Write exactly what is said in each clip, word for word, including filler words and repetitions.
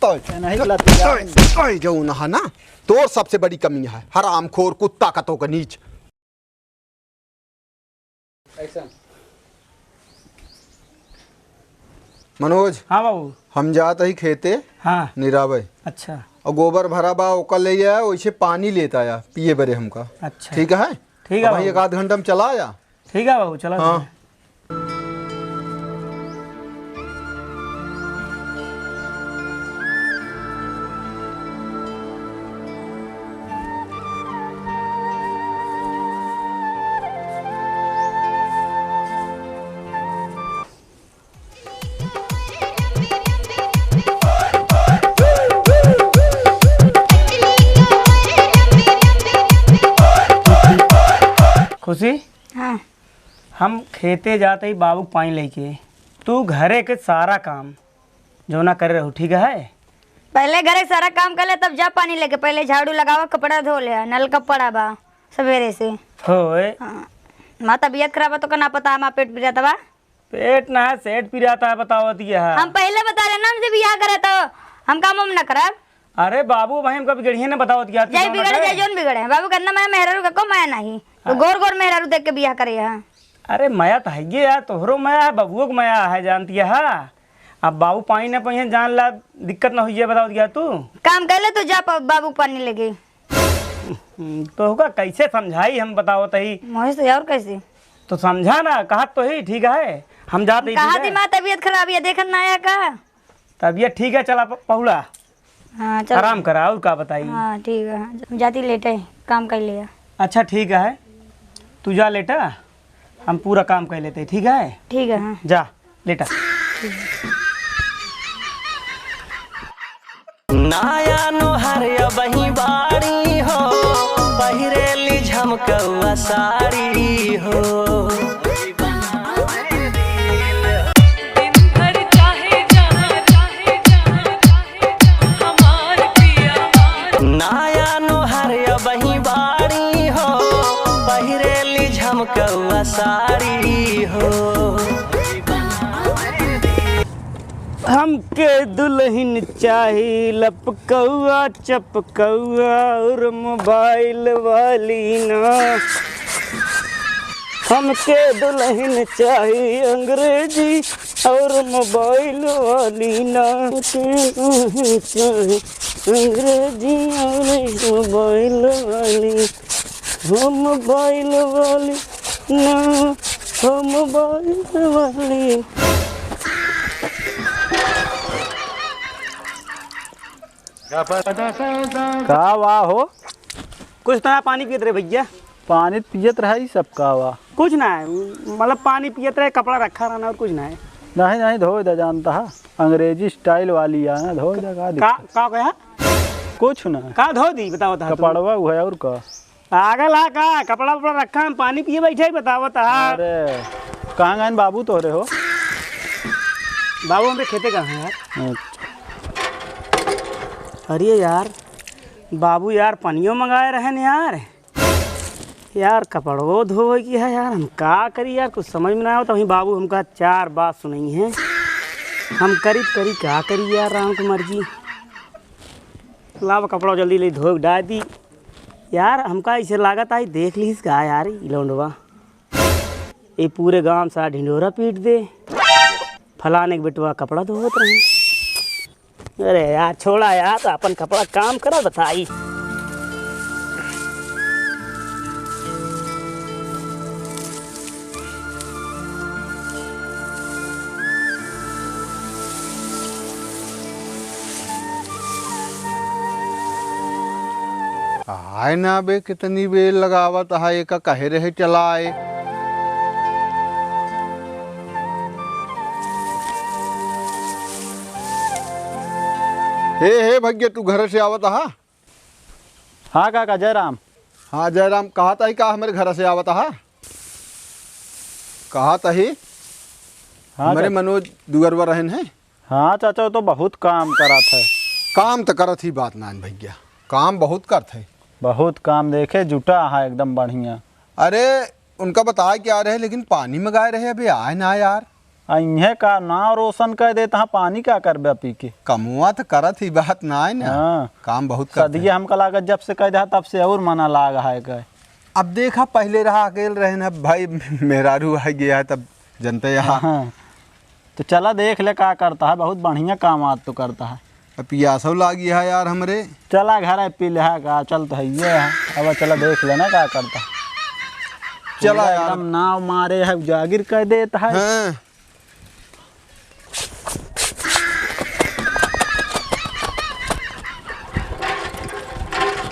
तो नहीं लतिया। तो, तो जौन है ना, तोर सबसे बड़ी कमी है, हरामखोर कुत्ता का तो का नीच। मनोज। हाँ बाबू। हम जात ही खेते। हाँ। निरावे। अच्छा। और गोबर भरा बा, ओकर ले आया, वैसे पानी लेता आया, पिए बरे हमका। अच्छा। ठीक है? ठीक है अब वहीं बाबू। एक आध घंटा में चला आया। ठीक है बाबू, चला हाँ। जाए। खुशी, हाँ। हम खेते जात ही बाबू के पानी लेके, तू घरे के सारा काम जौना करे रहू, ठीक है? पहले घरे के सारा काम कर ले, तब जा पानी लेके। पहले झाड़ू लगावा, कपड़ा धो ले, नल का पड़ा बा सवेरे से। होए। हाँ। माँ तबीयत खराब है तो का ना पता, माँ पेट पिरात बा। पेट ना है, सेठ पिरात है, बतावत यह। हम पहले बता रहे ना, हमसे बियाह करे तो हम काम वाम ना करब। अरे बाबू भाई, हमका बिगड़िए ना, बतावत यह। जाई बिगड़े, जाई जौन बिगड़े, बाबू के अंदर माया, मेहरारू का को माया नहीं, तो हाँ। गोर गोर मेहरारू देख के बियाह करे है। अरे माया तो है ये यार, तोहरो माया है, बबुओ के माया है, जानती है। अब बाबू पानी ना पइहैं, जान ला दिक्कत ना होइए, बतावत यह तू। काम कर ले तू, जा प-, बाबू पानी लेके। हम्म, तो होगा कैसे समझाई हम, बतावत ही। मोहित से और कैसे? तो समझा ना, कहत तो ही ठीक है, हम जात ही, कहा ठीक है? दी माँ तबीयत खराब है, देखत ना आया का? तबीयत ठीक है, चला प-, पहुड़ा। हाँ, चल। आराम करा, और का बताई? हाँ, ठीक है, हाँ, जाती लेटे, काम कर लिया। अच्छा, ठीक है, तू जा लेटा, हम पूरा काम कर लेते, ठीक है? ठीक है, हाँ। जा, लेटा। नया नोहर अबही बाड़ी हो, पहिरेली झमकौआ साड़ी हो। दिन भर चाहे जहाँ, चाहे जहाँ, चाहे जहाँ, हमार पिया। नया नोहर अबही बाड़ी हो, पहिरेली झमकौआ साड़ी हो। हमके दुलहिन चाही लपकौआ चपकौआ और मोबाइल वाली ना। हमके दुलहिन चाही अंग्रेजी और मोबाइल वाली ना। हमके दुलहिन चाही अंग्रेजी और मोबाइल वाली। हम मोबाइल वाली ना, हम मोबाइल वाली। का बा हो? कुछ ना, पानी पियत रहे भैया। पानी पियत रहा, ई सब का बा? कुछ ना है, मतलब पानी पियत रहे, कपड़ा रखा रहना और कुछ ना है। नहीं, नहीं, धोए दा, जानता है, अंग्रेजी स्टाइल वाली है ना, धोए दा, का का, दिक्कत? का कहा? कुछ ना। का धो दी, बताओ ता तू। कपड़वा हुआ है और का? पागल है का? कपड़ा उपड़ा रखा, हम पानी पिए बैठे ही, बतावत है। अरे, कहाँ गए बाबू तोहरे हो? बाबू हमरे खेते गए हैं यार। अच्छा। अरे यार, बाबू यार, पनियो मंगाए रहे न यार। यार, कपड़वो धोवे की है यार, हम का करी यार, कुछ समझ में ना आवत। वहीं बाबू हमका चार बात सुनइहैं, हम करी, करी का करी यार, राम की मर्जी। लाव कपड़ा जल्दी ले धो के डाल दी। यार, हमका ऐसे लागत आई, देख लीस का यार, ई लौंडवा, ये पूरे गांव सा ढिंढोरा पीट दे, फलाने के बेटवा कपड़ा धोवत रहे। अरे यार, छोड़ा यार, तो अपन कपड़ा काम करा बताई। आए ना बे, कितनी बेर लगावत है, एका कहे रहे चला आए। हे, हे भैया, तू घर से आवत हा? हाँ काका, जय राम। हाँ जय राम, कहत ही का हमरे घर से आवत हा? कहत ही हाँ हमरे चाचा। मनोज दुअरवा रहन है। हाँ चाचा, वो तो बहुत काम करत है। काम तो करत ही बात नान भैया, काम बहुत करत है। बहुत काम देखे जुटा है एकदम बढ़िया। अरे उनका बताए क्या रहे, लेकिन पानी मंगाए रहे, अभी आए ना यार। आ इहे का नाव रोशन कइ देत ह, पानी का करबे पी के? कमवा त करत ही, बात नाहीं न। हाँ। काम बहुत करत ही। सदिया हमका लागत जब से कइ देहा तब से अउर मना लाग है कइ। अब देखा पहिले रहा अकेल रहे न, अब भाई मेहरारू आइ गया है तब जनते यहाँ। हाँ। तो चला देख ले का करत ह, बहुत बढ़िया काम आज तो करत ह। अब पियासो लागी है यार हमरे। चला घर है पी ले है का, चल तो है ये है। अब चला देख लेना का करत ह। चला पूरा यार। एकदम नाव मारे है, उजागिर कइ देत है। हाँ।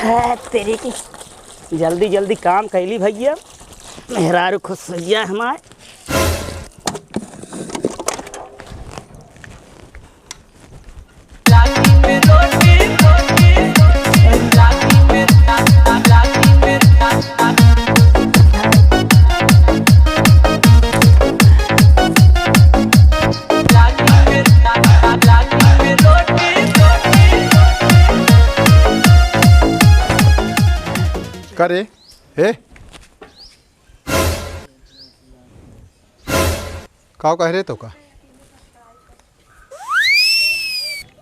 है तेरी की। जल्दी जल्दी काम कइली भइया, मेहरारू खुश होइ जाए हमार। करे, हे? का कह रहे तो का?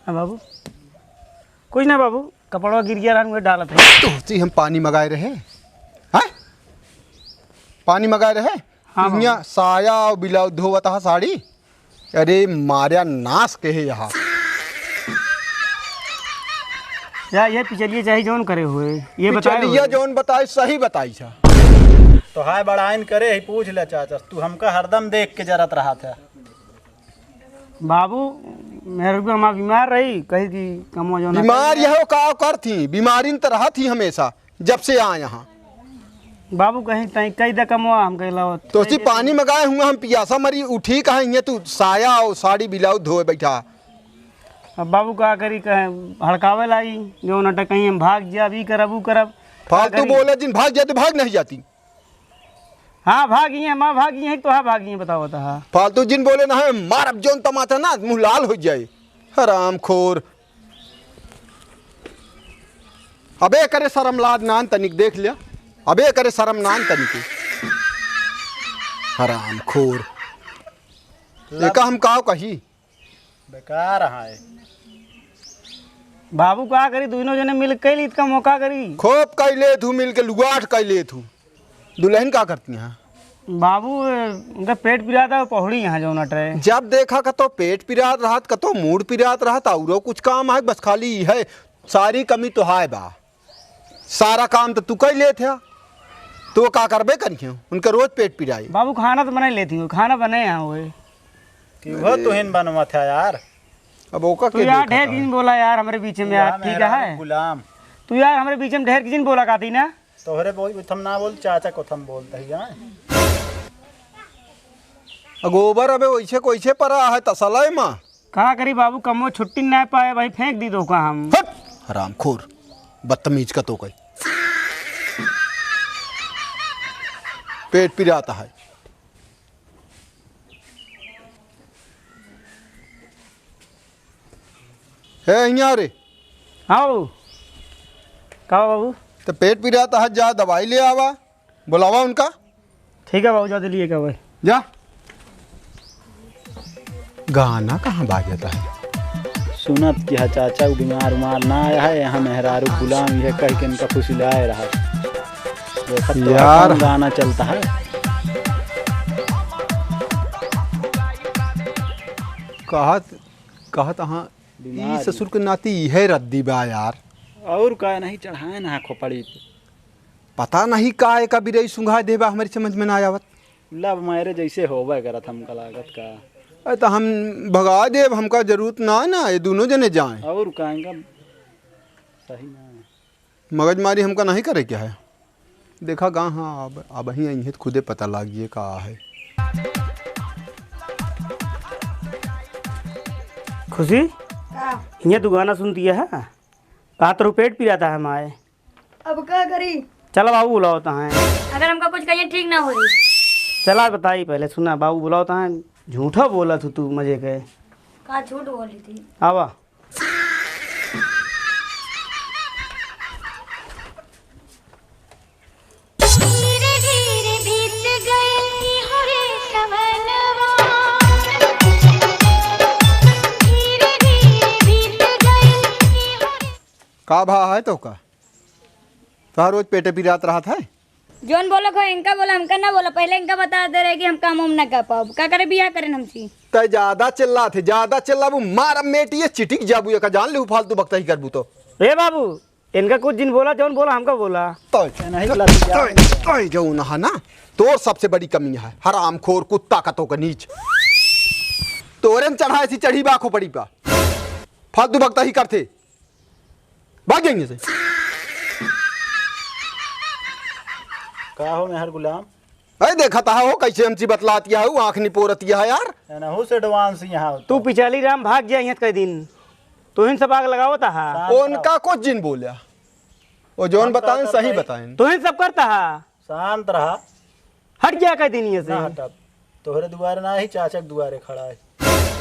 हाँ बाबू, कुछ ना बाबू, कपड़वा गिर गया रहन, उहे डालत है। तोहसी हम पानी मगाए रहे, हाँ? पानी मगाए रहे? हाँ बाबू। साया और ब्लाउज धोवत हा साड़ी। अरे मार्या नास के है यहाँ। या, ये पिचलिए चाहे जौन करे हुए, ये बताए पिचलिया हुए। जौन बताए, सही बताई छा। तो हाय बड़ाइन करे ही, पूछ ले चाचा, तू हमका हरदम देख के जरत रहत ह। बाबू, मेहररुआ हमार बीमार रही, कही कि कमवा जौन बीमार यहो का करत ही, बीमारिन त रहत ही हमेशा। जब से आए यहाँ। बाबू कहीं तई कई दे कमवा हम कहीं लावत। तोसी पानी मगाए हुआ हम पियासा मरी उठी कहा इहाँ तू साया और साड़ी ब्लाउज धोए बैठा। अब बाबू का करी कहे हड़कावे लाई जो नट कहीं हम भाग जा, ई करब ऊ करब। फालतू बोले जिन भाग जाती भाग नहीं जाती। हाँ भाग गई है, माँ भाग गई है, तो हाँ भाग गई है, बताओ तो हाँ। फालतू जिन बोले ना है, मारब जौन तमाचा ना मुँह लाल होइ जाए। हरामखोर। अबे करे शरम लाज नान तनिक देख लिया। अबे करे शरम नान तनिक। हरामखोर। एका हम काव कही? बेकार है। बाबू का करी, दुइनो जने मिल के ली इतका मौका करी। खूब कई लेत हूँ मिल के, लुगाट कई लेत हूँ। दुलहिन का करती हैं? बाबू, उनका पेट पिरात है, पहुड़ी यहाँ जौन अटरे। जब देखा कतो पेट पिरात रहत, कतो मूड़ पिरात रहत, औरो कुछ काम है, बस खाली ई है, सारी कमी तो हाय बा। सारा काम तो तू कई लेत है, तो का करबे करियो, उनका रोज पेट पिराए। बाबू, खाना तो बनाई लेती हूँ, खाना बने यहाँ हुए। कि वो तुहिन बनवत है यार। अब ओका तू के यार देखा ढेर था? किन बोला यार हमरे बीच में यार, ठीक है? गुलाम। तू यार हमरे बीच में ढेर किन बोला काती ना? तोहरे बोल, थम ना बोल, चाचा को थम बोलते ही, हाँ? अगोबर अबे वैसे कोइसे परा है तसलय मा। का करी बाबू, कमो छुट्टी ना पाए भाई, फेंक दी तो का हम। हट! हरामखोर, बदतमीज का तो कही। पेट पिरात है। हे हियाँ रे। हाँ बाबू। का बाबू? तो पेट पिरात है, जा दवाई ले आवा, बुलावा उनका। ठीक है बाबू, जा दिलिए का भाई। जा। गाना कहाँ बाजत है? सुनत कि हा चाचा उ बीमार उमार ना आया है, यहाँ मेहरारू गुलाम ये कह के इनका फुसिलाए रहा। देखत तो यार। कौन गाना चलता है? कहत, कहत हाँ, ई बीमार। ससुर के नाती इहे रद्दी बा यार। और का नहीं चढ़ाए ना खोपड़ी पे। पता नहीं का एका बिरई सुंघा देबा, हमरी समझ में ना आवत। Love marriage जैसे होबे करत हमका लागत का। अरे तो हम भगा देब, हमका जरूरत ना है ना, ये दोनों जने जाएं। और का इनका सही ना है। मगजमारी हमका नहीं करे क्या है। देखा गा हाँ, अब, अब ही आई है तो खुदे पता लागिए का है। खुशी, का? ये तू गाना सुनती है? का तोर पेट पिरात है माए? अब का करी? चला बाबू बुलावत हैं। अगर हमका कुछ कहिए ठीक ना होई। चला बताई पहले, सुना बाबू बुलावत हैं। झूठा बोलत हू तू मजे के। का झूठ बोली थी? आवा। धीरे धीरे बीत गए हो रे सवनवा। का भा है तोहका? तोहार रोज पेटे पिरात रहत है। जौन बोलक हो इनका बोला, हमका ना बोला। पहिले इनका बता दे रहे कि हम काम वाम ना कर पाउब। का करे बियाह करेन हमसे? तै ज्यादा चिल्लात है, ज्यादा चिल्लाबू, मारब मेटिये चिटिक जाबू, एका जान लेहू फालतू बकतही करबू तो। ए बाबू, इनका कुछ जिन बोला, जौन बोला हमका बोला। तै, नहीं तै, बोला, तै, तै जौन है ना, तोर सबसे बड़ी कमी है, हरामखोर कुत्ता का तो का नीच। तोरे न चढ़ाए सी चढ़ी बा खोपड़ी पा। फालतू बकतही करते। भाग जाएंगे से। का हो मेहर गुलाम? अरे देखत हा हो कैसे हमसे बतलातिया है, आँख निपोरतिया है यार। एनहू से advance यहाँ होता। तू पिचाली राम भाग जा यहाँ कई दिन। तोहिन सब आग लगावत हा। शांत उनका रहो। कुछ जिन बोल्या। वो जौन हम बताएं का सही करते? बताएं। तोहिन सब करता हा। शांत रहा। हट गया कई दिन ये से। ना हटब। तोहरे दुआरे ना ही, चाचा के दुआरे खड़ा है।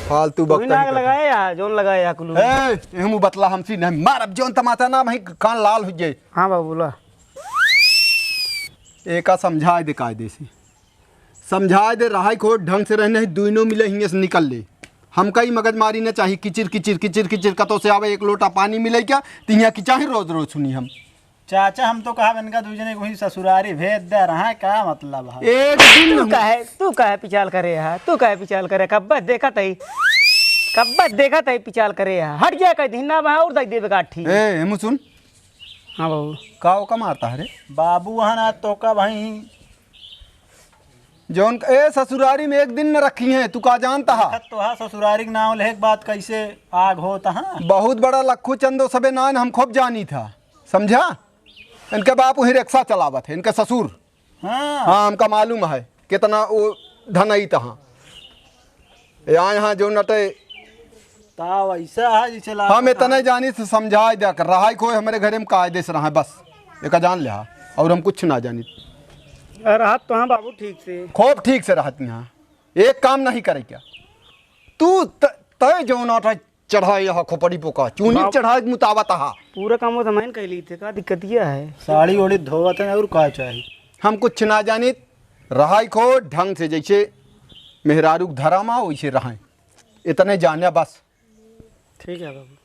फालतू तोहिन बकतही आग करता। लगाए या, जौन लगाए या कुलू। ए, एहमू बतला हमसे नहीं मारब, जौन तमाचा ना भाई कान लाल हो जाए। हाँ बाबू बोला। एका समझाए दे कायदे से। समझाए दे, रहाई खोर ढंग से रहने ही, दुइनों मिले हियाँ से निकल ले। हमका ही मगजमारी न चाही, किचिर, किचिर, किचिर, किचिर, कतो से आवे एक लोटा पानी मिले क्या, तो हियाँ की चाहे रोज, रोज सुनी हम। चाचा, हम तो कहा इनका दुइ जने को ही ससुरारी भेज दे रहा है, का मतलब है? एक दिन तू हम काहे, तू काहे पिचाल करे है? तू काहे पिचाल करे? कब्बत देखत है, कब्बत देखत है पिचाल करे है। हट गया कह दिन ना वहाँ और दे देवे काठी। ए, हेमू सुन। हाँ बाबू। का ओका मारता है रे? बाबू वहाँ ना तो का भाई। जौन ए ससुरारी में एक दिन न रखी हैं, तू का जानता हा? देखत तो हा ससुरारी के नाव लेके बात कैसे आग होता हा? बहुत बड़ा लखू चंदो सबे नान हम खूब जानी था, समझा? इनके बाप वहीं रिक्शा चलावत है, इनके ससुर। हाँ। हाँ, हमका मालूम है कितना वो धनई तहाँ। यहाँ, यहाँ जो नटे। ता वैसा है जैसे ला हम इतने जानी से समझाए दिया कर, रहाई कोई हमारे घरे में कायदे से रहा है, बस एक जान लिया, और हम कुछ ना जानी। रहत तो हाँ बाबू ठीक से। खूब ठीक से रहत यहाँ, एक काम नहीं करे क्या? तू त-, तय जो नटे चढ़ाए यहाँ खोपड़ी पोका, चूनी बाप। चढ़ाए के मुताबत हा। पूरा काम वो तो मैं कह ली थे, का दिक्कतिया है? साड़ी ओड़ी धोवत है और का चाही? हम कुछ ना जानित, रहाई खो ढंग से, जैसे मेहरारू के धर्म आ वैसे रहाई, इतने जाने बस। ठीक है बाबू।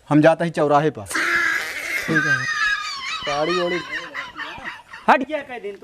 हम जाता ही चौराहे पर। ठीक है। साड़ी ओड़ी हट गया कई दिन तो।